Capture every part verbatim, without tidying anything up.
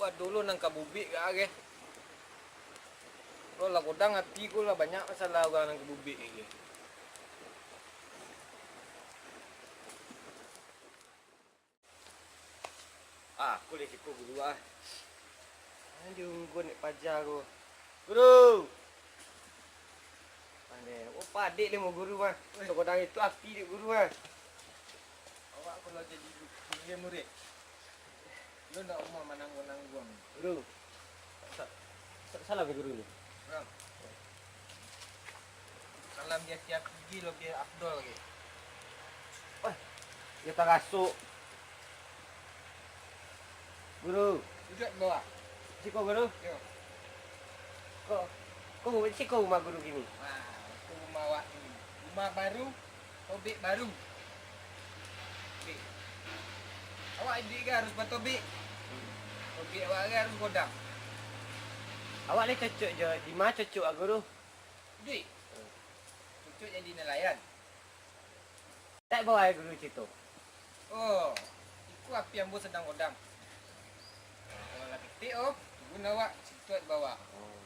Ado lo nan ka bubik ka ge. Lo lah godang api ko lah banyak masalah urang nan ka bubik ge. Ah, ko di siko guru ah. Aduh, unggun dek paja ko. Guru! Pandai. Oh, padek limo guru mah. Weh. Sagodang itu api dek guru mah. Awak kalau jadi guru, murid. Lo ndak umah manangguang-nangguang. Guru. Sa-, sa-, salam ya guru ni. Salam. Salam di ati-ati gi lo bi afdol ge. Wah, ya tarasuk. Guru. Duduak di bawah. Siko, Guru. Yo. Ko, ko siko rumah Guru kini? Nah, itu rumah awak kini. Rumah baru, tobek baru. Tobek. Awak iduik kan harus batobek. Tobek awak kan harus godang. Awak ni cocok jo, di ma cocok ah, Guru? Iduik. Cocok jadi nelayan. Tak bawa guru cito. Oh, iko api ambo sadang godang. Kalau lah ketek, oh, turun awak, situ di bawah. Oh.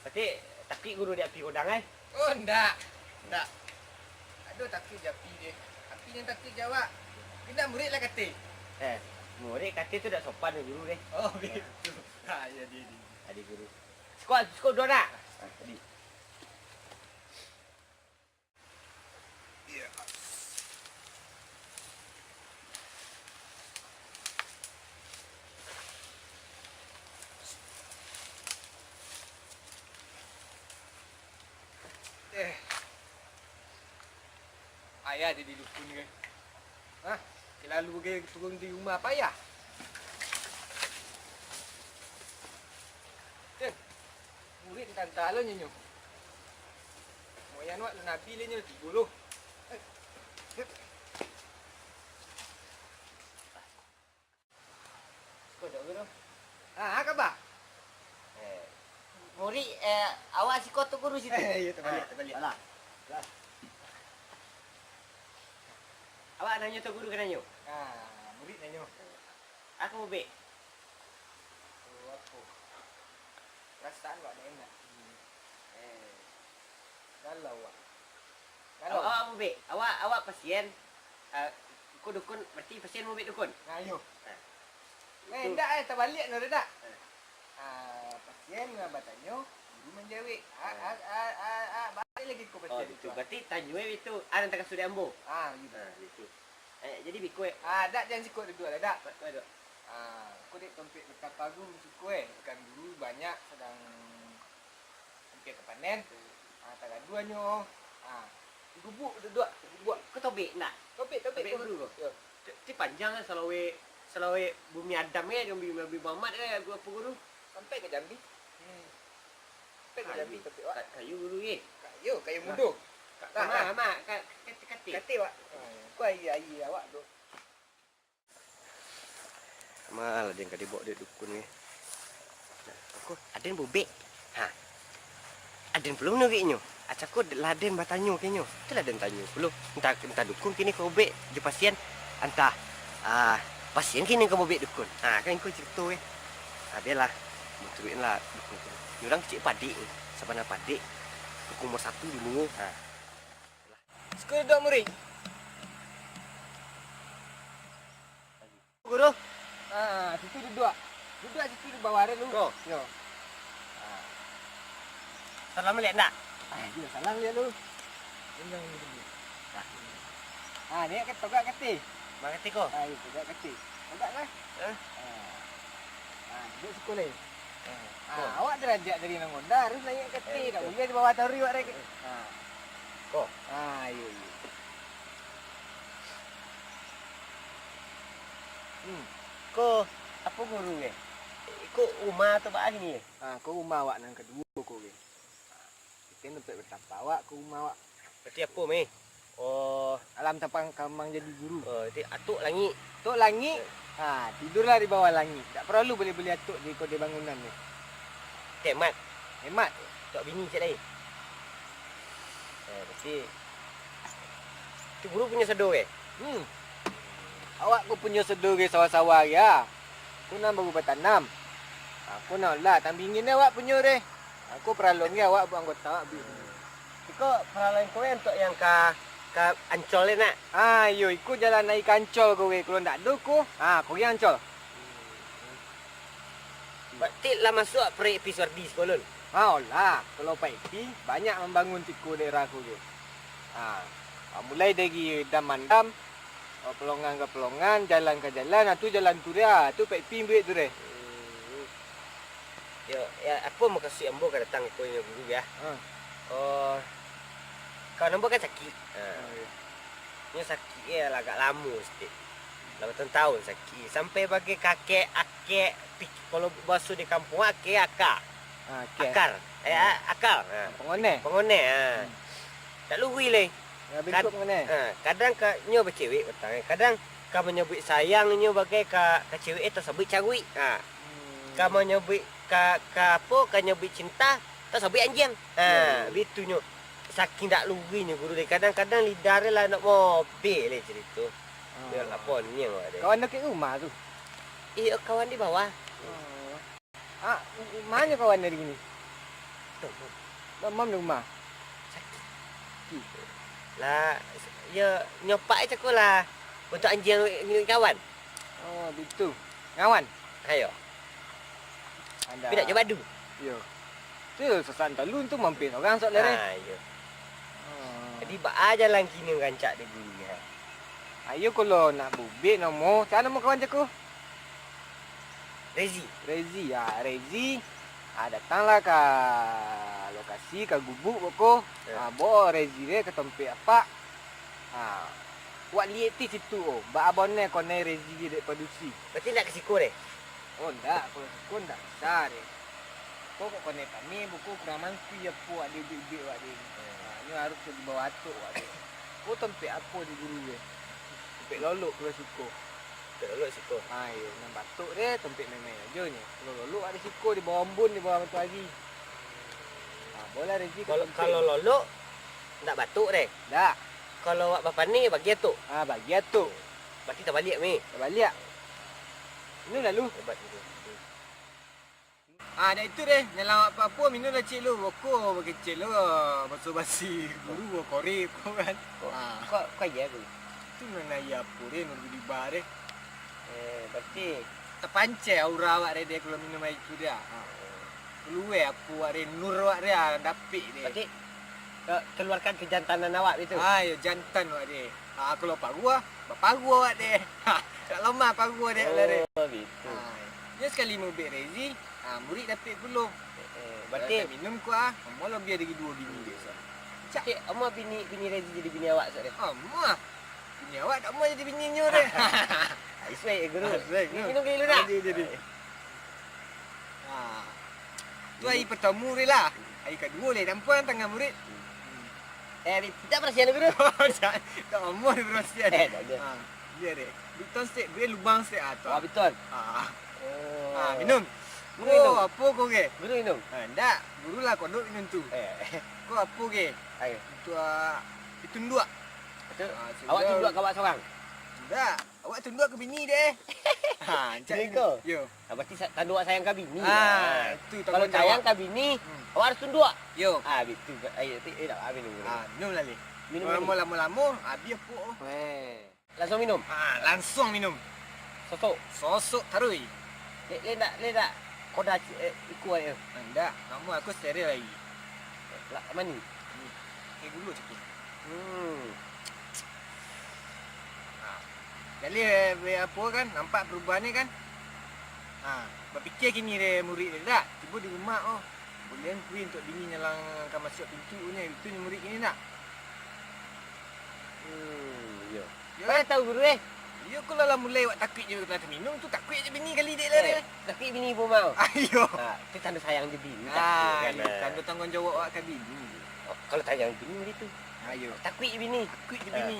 Berarti takuik guru di api godang, eh? Oh, ndak. Ndak. Ado takuik di api deh. Api nan takuik di awak. Kena murid lah kate. Eh, murid kate tu dak sopan dek guru deh. Oh, gitu. Ha, ya, dia, dia. Adi guru. Siko, siko dua nak. Ah, tadi. Eh. Payah jadi dukun ko. Hah? Kalalu bagai turun di rumah, payah. Eh, murid entah-entah lo nyo. Moyan wak nabi le nyo tigo lo. Eh, eh. Siko dek guru. Ah, kaba? Eh, murid, eh, awak siko tu guru situ. Eh, iyo, tabaliak, ah, tabaliak. Alah. Alah. Awak nanyo tu guru ka nanyo. Ah, murid nanyo. Apo ubek? Oh, apo? Perasaan awak dak enak. Eh, galau awak. Galau. Awak, awak ubek? Awak, awak pasien? Ah, ko dukun, berarti pasien mubek dukun? Nah, iyo. Nah. Eh, itu. Indak, eh, tabaliak no, dak? Eh. Ah, pasien lah batanyo, guru manjawek. Ah, ah, ah, ah, ah, baliak lagi ko pasien itu. Oh, gitu. Berarti tanyo eh itu, ah, nan takasuik dek ambo. Ah, gitu. Ah, gitu. Eh, jadi biko, eh. Ah, dak, jan siko duduak lah, dak. Ba-, ba-, duduak. Ah, ko dek tompek batapa guru siko, eh. Ikan guru banyak sadang Hampia ka panen. Ah, tagaduahnyo. Ah, digubuk duduak, digubuk. Ko tobek ndak? Tobek, tobek. Tobek guru ko? Yo. Ti, ti panjang kan salawek, salawek Bumi Adam kan, Bumi Nabi Muhammad kan, apo guru? Sampai ka Jambi. Hmm. Sampai ka Jambi, tobek, wak. Ka-, kayu guru, eh? Kayu, kayu mudo. Ka-, ka-, ma, ma, ka-, kate, kate. Kate, wak. Ah, ko aia, aia awak tu. Ma lah den ka dibaok dek dukun ko. Nah, ko aden bubek. Ha. Aden pulo manuriknyo. Acako lah aden batanyo ka inyo. Tu lah aden tanyo pulo. Antah, antah dukun kini ka bubek jo pasien, antah, ah, pasien kini ka bubek dukun. Ha, kan iko carito ko. Ha, bialah. Maturuik lah dukun tu. Nyo urang kecek padek ko. Sabana padek. Dukun nomor satu di Mungo. Ha. Siko duduak murid. Guru. Ah, situ duduak. Duduak situ di bawah dulu. Ko. Yo. Ah. Salam baliak ndak? Ah, iyo, salam baliak dulu. Ini yang ini dulu. Nah. Ah, ni kan togak kate. Ma kate ko? Ah, iyo, togak kate. Togak lah. Eh? Ah. Ah, duduak siko lai. Ah, awak darajat dari nan gonda, harus naiak ka ateh, eh, dak buliah di bawah taruih awak rai. Ah. Ko. Ah, iyo, iyo. Hmm. Ko, apo guru ko? Iko rumah atau baa kini ko? Ah, ko rumah awak nan kaduo ko, ko. Kito tampek batapa awak, ko rumah awak. Berarti apo, Meh? Oh. Alam tapang kamang jadi guru. Oh, ti-, atok langik. Atok langik. Eh. Ha, tidurlah di bawah langik. Tak perlu beli-beli atok di kode bangunan ni. Hemat. Hemat. Tok bini cek lai. Eh, berarti tu guru punyo sado ke? Hmm. Awak ko punyo sado ke sawah-sawah ya. Ko nan baru batanam. Ha, ko nan lah, tambingin awak punyo deh. Ha, ko paralon ge awak buek anggota awak buek. Iko paralon ko untuak yang ka, ka Ancol ni nak? Ha, iyo, iko jalan lai ka Ancol ko ge. Kalau ndak ado ko, ha, ko ge Ancol. Berarti lah masuak proyek Pi Suwardi siko lun? Ha, olah. Kalau Pak Epi banyak mambangun siko daerah ko ge. Ha, ha, mulai dari dam mandam, ha, pelongan ka pelongan, jalan ka jalan, ha, tu jalan tu dia, tu Pak Epi buek tu deh. Hmm. Yo, yo, apo mukasuik ambo ka datang ko nyo guru yo? Ha. Oh, kawan ambo kan sakik. Ha. Oh, iyo. Nyo sakik yo lah agak lamo saketek. Lah batahun-tahun sakik. Sampai bagai kakek, akek, pik-, kalau baso di kampuang, akek, aka. Ha, akek. Akar. Eh, Hmm. a-, akal. Ha. Pangoneh. Pangoneh, ha. Hmm. Tak lurui lai. Yo, Kad-, bingkuk pangoneh. Ha, kadang ka, nyo bacewek batang, eh. Kadang ka manyabuik sayang nyo bagai ka, ka cewek, eh, tasabuik caruik. Ha. Hmm. Ka manyabuik ka, ka apo, ka nyabuik cinta, tasabuik anjiang. Ha, Iyo, iyo. Bitu nyo. Saking dak luruinyo guru deh. Kadang-kadang lidah deh lah nak mobek leh carito. Ah. Yo, lah poniang awak deh. Kawan dakek rumah tu? Iyo, kawan di bawah. Oh. Ah, u-, u-, mano kawan dari sini? Domam. Domam di rumah? Sakik. Sakik. Lah, yo, nyopak cako lah. Untuak anjiang ngiduik kawan. Oh, bitu. Ngawan? Ayo. Anda. Tapi nak jo badu. Iyo. Tu sasakan talun tu mampir urang sok lereh. Ha, iyo. Oh. Jadi, baa jalan kini rancak di guru, ha? Ayo, kalau nak bubek namo, sia namo kawan cako? Rezi. Rezi, ah, Rezi. Ah, datanglah ka lokasi, ka gubuk ko. Ya. Ah, bao Rezi deh ka tampek apak. Ah, wak liek ti situ, oh, baa boneh konai Rezi dek padusi. Berarti ndak ka siko deh? Oh, ndak, kalau siko ndak bisa deh. Ko kok konai kami, buko kurang mangkui apo wak deh, ubek-ubek wak deh. Hmm. Ah, nyo harus ka di bawah atok wak deh. Ko tampek apo di guru deh? Tampek lolok kalau siko. Tampek lolok siko. Ah, iyo, nan batok deh, tampek main-main ajo nyo. Kalau lolok wak di siko, di bawah ambun, di bawah matoari. Ah, bolah Rezi ka Kalau, tampek. Kalau lolok, ndak batok deh. Ndak. Kalau wak bapane, bagi atok. Ah, bagi atok. Berarti tabaliak, Mi. Tabaliak. Minum lalu. Hebat gitu. Ah, dak itu deh, nyalang apo-apo, minum lah cik lu. Boko bakecek lu, baso-basi guru, bakore ko kan. Ko, Ah. ko, ko aia ko. Tu nan aia apo deh, nan gudiba deh. Eh, berarti Tapancai aura awak deh, deh, kalau minum aia itu deh. Ah. Kalua apo awak deh, nur awak deh, ah, dapek deh. Berarti, ke-, keluarkan kejantanan awak itu. Ah, iyo, jantan awak deh. Ah, kalau paruah, baparuah awak deh. Ha, dak lamah paruah deh, awak deh. Oh, gitu. Ah, iyo sakali maubek Rezi, ah, murid dapek pulo. Eh, eh, berarti Kalau minum ko, ah, amuah labiah dari duo bini biaso. Cak. Cek, amuah bini, bini Rezi jadi bini awak, sok deh? Amuah. Bini awak dak amuah jadi bininyo deh. Ah, isuai, eh, guru. Ah, isuai, guru. Minum dulu nak? Jadi, jadi. Ah. Ah. Tu hari pertama deh lah. Hari kaduo leh, tampuan tangan murid. Eh, bi-, tak berasihan, guru? Tak, tak amuah dia berasihan. Eh, tak ada. Ha, biar deh. Beton stek, beri lubang stek, ah, tu. Wah, beton. Ah. Oh. Ah, minum. Guru minum. Ko, apo ko ge? Guru minum. Ah, ndak. Guru lah kodok minum tu. Eh. Ko apo ge? Ayo. Itu, ah, ditunduak. Betul. Ah, awak tunduak ka awak sorang? Ndak. Awak tunduak ka bini deh. Ha, cak Bini ko? Yo. Ah, berarti sa-, tando awak sayang ka bini. Ah, Ah. itu Kalau tangguang jawab. sayang ka bini, Hmm. awak harus tunduak. Yo. Ah, bitu. Ayo, ti-, eh, dak, ah, minum dulu. Ah, minum lah, leh. Minum Kalau dulu. mau lamo-lamo, habis pok. Weh. Langsung minum? Ah, langsung minum. Sosok? Sosok taruih. Leh, leh ndak, leh ndak koda ci-, eh, ikua, eh? Ah, ndak. Kamu aku steril lagi. Lah, mani? Ni. Eh, gulu cakap. Hmm. Ha. Jadi, eh, apo kan, nampak perubahan ni kan? Ha, bapikia kini deh murid deh, dak? Tibo di rumah, oh, buliah kui untuak bini nyalang ka masuak pintu nyo, itu nyo murid kini dak? Hmm, iyo. Yo. Mana tahu guru, eh? Iyo, kalau lah mulai awak takuik je kena teminum tu, takuik je bini kali dek lah Eh, deh. takuik bini pun mau. Ah, iyo. Ha, tu tanda sayang je bini, Ah, takuik kan, iyo, ah. tanda tangguang jawab awak ka bini. Oh, kalau sayang bini macam tu. Ah, iyo. Takuik je bini. Takuik je Ah. bini.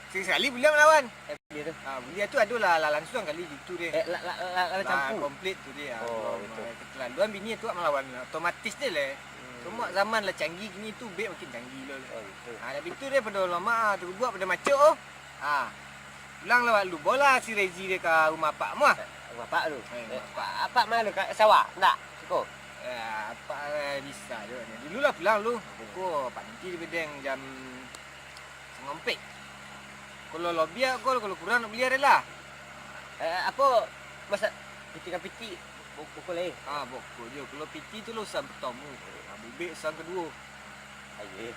Sekali-sekali buliah malawan. Eh, dia tu. Ah, buliah tu ado lah, lah langsung kali gitu deh. Eh, lah, lah, lah, lah Lah campur. komplit tu dia. Oh, Aduh, gitu. Keterlaluan bini tu awak malawan, otomatis je leh. Hmm. Cuma zaman lah canggih kini tu, bek makin canggih lo. Oh, gitu. Ah, dah bitu deh, pada lama, ah, tu buat pada macam, oh. Ah. Pulang lah awak lu bola si Rezi deh ka rumah apak muah. Bapak tu. Eh, eh, bapak. Apak ma tu, ka sawah? Ndak? Siko? Eh, apak, eh, bisa jo. Dulu lah pulang dulu. Ko apak nanti di bedeng jam sangampek. Kalau lobiah ko, kalau kurang nak bali adalah. Eh, apo masak piti ka piti? Bo-, bokol lai. Ah, bokol jo. Kalau piti tu lah urusan pertamo. Ah, bubek urusan kaduo. Ayo.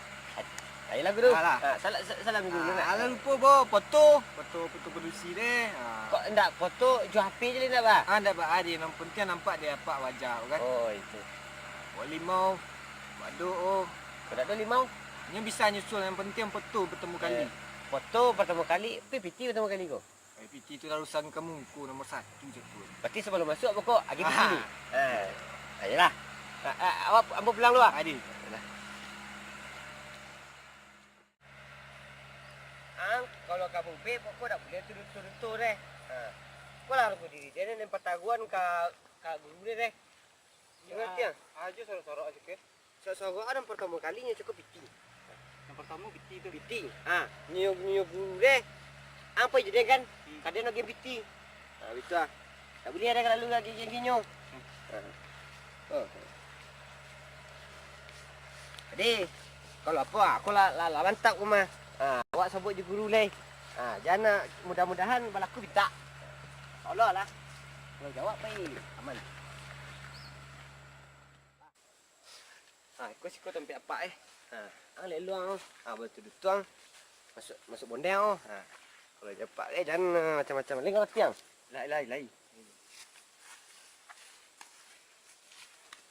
Ayolah, Guru. Alah. Ah, salam, sa-, salam, Guru. Ah, alah lupo, bo. Foto. Foto, foto produksi deh. Ah. Kok ndak foto, jo H P je lai ndak, bah? Ah, ndak, bah. Ah, nan penting nampak dek apak wajah, kan? Oh, itu. Buat limau, buat doa. Kok ndak ado limau? Nyo bisa nyusul, yang penting foto pertamo kali. Eh, foto pertamo kali, tapi piti pertamo kali ko? Eh, piti tu lah urusan kamu, ko nomor satu je ko. Berarti sabalum masuak pokok, agiah piti ni. Ah. Eh, ayolah. Ah, ah, awak, ambo pulang dulu, ah. Adi. Ayolah. Ang, kalau ka bubek, pokok dak buliah tuduah-tuduah deh. Ha. Ko lah hargo diri deh, nan pataguan ka, ka guru deh, deh. Ingat, Tiang? Ajo sorok-sorok ajo ke? Sorok-sorok nan partamo kali nyo cako piti. Nan partamo piti tu. Piti. Ha, nyo, nyo guru deh. Ang pai jo den kan? Hmm. Ka den agiah piti. Ha, bitu ah. Tak buliah deh kalau lalu lagi geng-gengnyo. Hmm. Ha. Oh. Jadi, kalau apo, aku lah, lah, lah mantap ko mah. Ha, awak sabuik jo guru lai. Ha, jan nak, mudah-mudahan balaku pintak. Insyaallah lah. Kalau jawab, pai aman. Ha, iko siko tampek apak, eh. Ha, ang lelong, ang. Ha, batudutuang. Masuk, masuk bondeng, oh. Ha. Kalau japak, eh, jan, eh, macam-macam. Lain kalau tiang. Lai, lai, lai.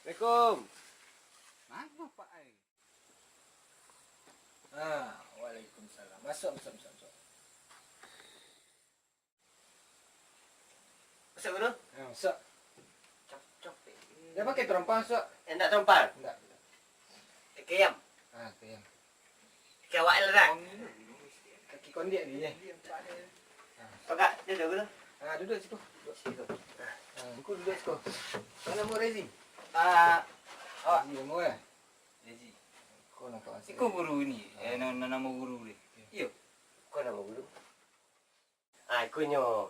Assalamualaikum. Mano, Pak, ai? Ah, waalaikumsalam. Masuk, masuk, masuk, masuk. Masuk, Guru? Ya, masuk. Cop, cop, eh. Dia pakai terompang, masuk? Eh, ndak terompang? Ndak. Kayam? Ah, kayam. Kawak lah, dah. Kaki kondiak ni, eh. Tokak, duduk, Guru. Ah, duduk siko. Siko. Ah, buku duduk siko. Mana mau Rezi? Ah, awak. Rezi, nama, eh? Rezi. Ko nampak asli. Iko guru ni, eh, na-, na-, namo guru ni. Iyo. Ko namo guru? Ah, iko nyo.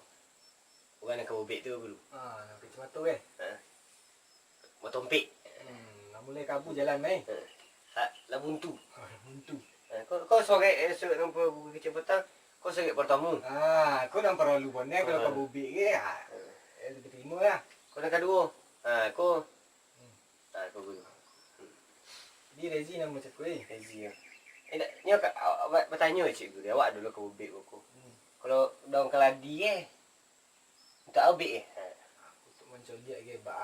Urang nan ka bubek tu, guru. Ah, nan kacamata, eh? Ha. Batompek. Hmm, lah mulai kabu jalan, eh? Ha. Ha, lah buntu. Buntu. Ha, ko, ko sorek, eh, sorek nampak buku kecil patang. Ko sorek partamo. Ah, ko nan paralu bana kalau ka bubek ke, ah. Ha. Eh, diterima lah. Ko nan kaduo. Ha, ko. Hmm. Ha, ko guru. Jadi Rezi namo cako, eh? Rezi, yo. Eh, ndak, nyo ka, awak ba-, batanyo, Cik Guru, awak dulu ka bubek ko. Hmm. Kalau daun kaladi, eh, untuak ubek, eh? Ha. Untuak mancoliak ge, ba,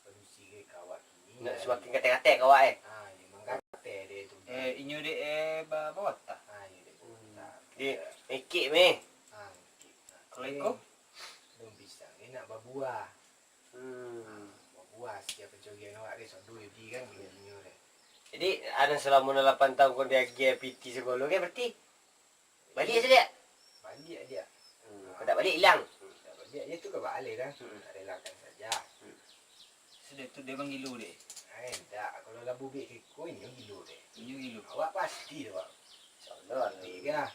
padusi ge ka awak kini. Nak samakin kateh-kateh ka awak, eh? Ha, iyo, mangkateh deh tu. Eh, inyo dek, eh, ba-, bawatah. Ha, iyo dek bawatah. Dek, mekek meh. Ha, mekek. Kalau iko? Daun pisang, eh, nak babuah. Hmm. Ha, babuah, siap pancurian awak deh, sodo jadi kan, kalau inyo deh. Jadi, ado salamo nan lapan taun ko diagiah piti sagalo kan, berarti baliak sajo? Baliak, Diak. Hmm, kalau dak baliak, ilang. Hmm, dak baliak, iyo tu ka baaleh dah. Hmm. Relakan saja. Hmm. Sudah tu dia manggilo deh. Ai, ndak. Kalau lah bubek keko, inyo gilo deh. Inyo gilo. Awak pasti tu, Pak. InsyaAllah. Pasti kah?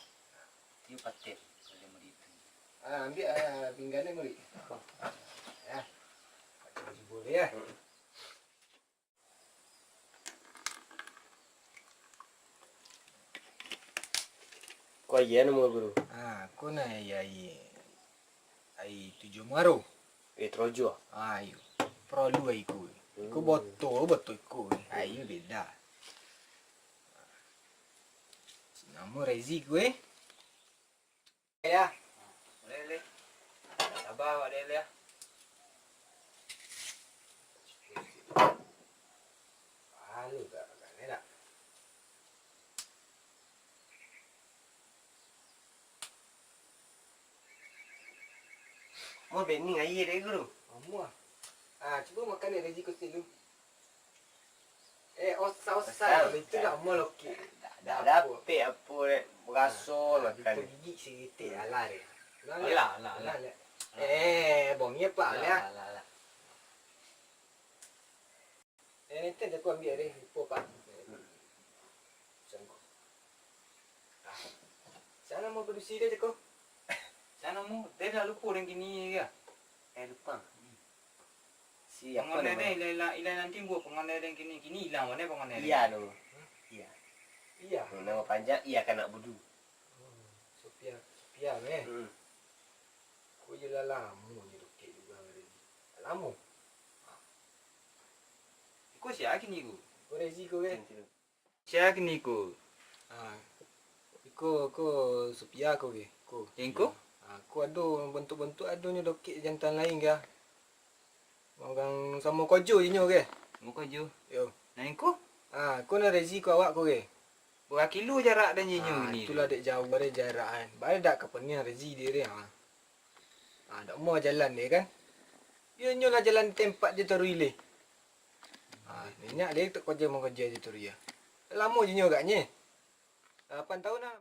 Iyo paten, kalau dia murid tu. Ah, ambiak, ah, pinggan ni, murid. Ya. Pakai baju bola, ya. Ko aia namo guru? Ah, ko nah aia, aia, aia tujuah muaro. Aia tarojo? Ah, iyo. Paralu aia ko. Iko botol, botol iko. Aia beda. Namo Rezi ko, eh. Ya. Boleh, boleh. Sabar awak deh, ya. Malu tak makan, enak. Mau bening aia dek guru? Amuah. Ah, cubo makan dek Rezi ko dulu. Eh, osa-osa. Osa. Itu nak mau lokek. Dak, dak dapek apo dek, beraso lah kan. Itu gigi sikit, alah deh. Alah, alah, alah. Eh, bong, iya, Pak, alah, ya. Alah, alah. Eh, nanti aku ambil deh, lupa, Pak. Sanggup. Ah. Sana mau produksi deh, Ceko. Sana Kamu tadi lah lupo den kini ka? Eh, lupo. Si apa pangonai nama? Den, ilah, ilah, ilah nan timbo pangonai den kini. Kini ilang pangonai den. Iya tu. Iya. Iya. Nama panjang Iya Kanak Budu. Hmm, Sophia, Sophia meh. Hmm. Ko iyo lah lamo nyo dokek juo urang ni. Lamo. Iko sia kini ko? Ko Rezi ko, kan? Sia kini ko? Ah, iko, ko Sophia ko ge, ko. Jan ko? Ah, ko ado bantuak-bantuak ado nyo dokek jantan lain ge. Manggang samo kojo inyo ge. Samo kojo? Yo. Nan ko? Ah, ko nan Rezi ko awak ko ge. Bara kilo jarak dan inyo ni? Ah, itulah dek jauh bare jarak kan. Bare dak ka paniang Rezi dia, dia. Ah. Ah, dak mau jalan dia kan. Yo, inyo lah jalan tempat je taruih leh. Ah, inyo dia tok kojo mangkojo je taruih ya. Lamo je nyo agaknyo. Lapan tahun lah.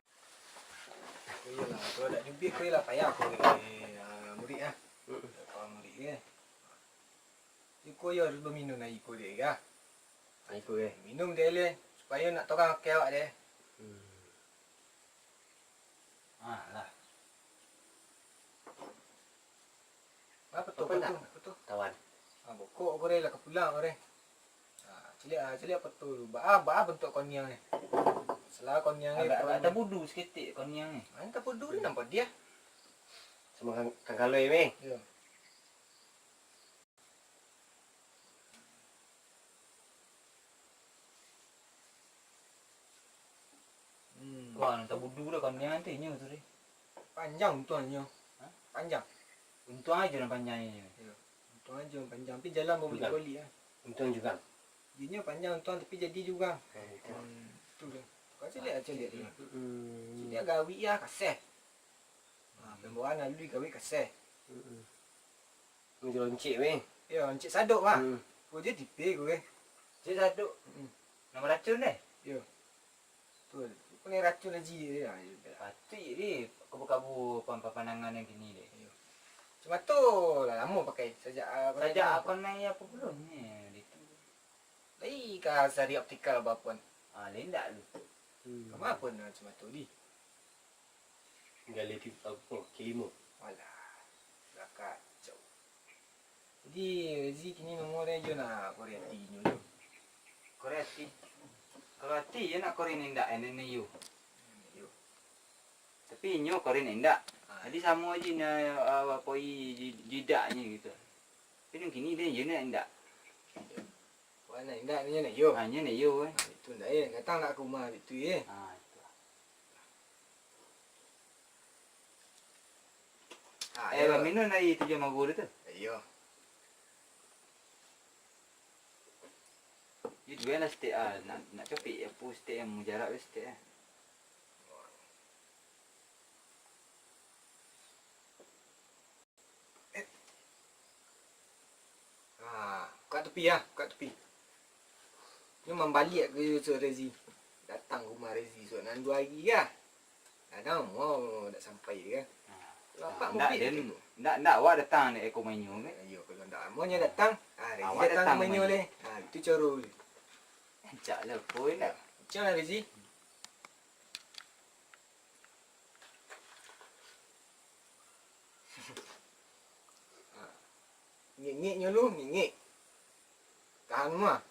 Ko iyolah, kalau dak jubik ko iyolah payah ko, eh, ah, murid ah. Mm-mm. Kalau murid ke. Iko yo harus baminum aia ko dek ah. Aia ko, eh. Minum dek leh, supayo nak torang akeh awak deh. Hmm. Ah, lah. Apo tu, apo tu, apo tu? Tawan. Ah, bokok ko deh, lah ka pulang ko deh. Ah, caliak, ah, caliak apo tu? Baa, baa bantuak koniang ni. Salah koniang ni. Agak, agak tabudu saketek koniang ni. Ah, tabudu ni nampak dia. Samo kang, kang kaloi meh. Yo. Hmm. Wah, nan tabudu dah kanian tu inyo tu deh. Panjang untuangnyo. Hah? Panjang. Untuang ajo nan panjang inyo. Yo. Untuang ajo nan panjang, tapi jalan babulik-balik ah. Untuang jugang. Inyo panjang untuang tapi jadi jugang. Ha, itu. Hmm, tu dah. Kau caliak, caliak tu. Hmm. Caliak gawik ah, kaseh. Ha, pembawaan lalui gawik kaseh. Hmm. Ni loncek weh. Yo, loncek sadok mah. Hmm. Ko je tipeh ko weh. Loncek sadok. Hmm. Nan baracun deh? Yo. Tu, punyo racun aji dia. Patuik deh, kabu-kabu pan-, papandangan nan kini deh. Yo. Cuma tu lah lamo pakai. Sajak, ah, sajak pakai. Apo nai apo bulan ni, deh tu. Lai ka Sari Optikal bapuan. Ah, lendak lu. Hmm. Kama pun, ah, cuma tu di. Gali ti-, apo, kilimo. Alah, lah kacau. Jadi, Rezi kini nomor dia jo nak korek ati inyo tu. Korek ati. Kalau ati, iyo nak korek indak, eh, nenek yo. Yo. Tapi inyo korek indak. Ah. Jadi, samo aja inyo, ah, apo, i-, ji-, jidaknyo gitu. Tapi nan kini dia, iyo nak indak. Wah, nak indak, nyo nak iyo. Ah, nyo nak iyo, eh. Ah, itu ndak, eh. Datang nak ka rumah itu, eh. Ah, itu. Ah, eh, iyo. Minum aia tujuah mago tu. Iyo. Iyo, juo lah setek, ah. Nak, nak copik, apo, setek nan mujarab tu, setek, ah. Eh. Ha, buka tepi ah, buka tepi. Nyo mambaliak ka Rezi. Datang ka rumah Rezi suok nan duo hari ah. Kadang mo dak sampai kan. Lapar mungkin ndak, ndak, ndak awak datang dek ka rumah inyo kan. Iyo, kalau ndak mo nyo datang, ha, Rezi datang ka rumah inyo leh. Ha, itu caro. Rancak lah, boy lah. Rancak lah, Rezi. Ngik-ngik nyo lu, ngik-ngik. Tahan mah.